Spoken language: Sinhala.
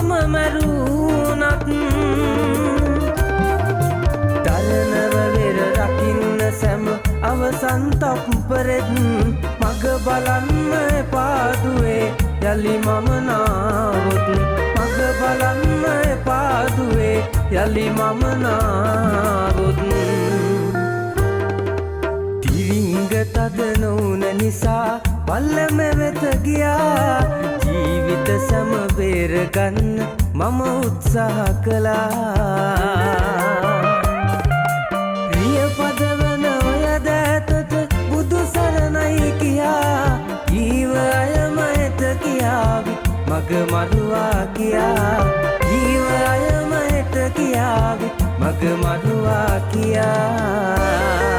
මම මැරුණත්. දරනව වෙර රකින්න සැම අවසන් තප්පරෙත් මග බලන්න එපා දුවේ යලි මම නාවොත්. මග බලන්න එපා දුවේ යලි මම නාවොත්. තිරිංග තද නොවුන නිසා පල්ලම වෙත ගියා. ජීවිත සැම බේරගන්න මම උත්සාහ කළා. රිය පදවන ඔය දෑතට බුදු සරණයි කියා ජීව අයම එත කියාවි මග මරුවා කියා. ජීව අයම එත කියාවි මග මරුවා කියා.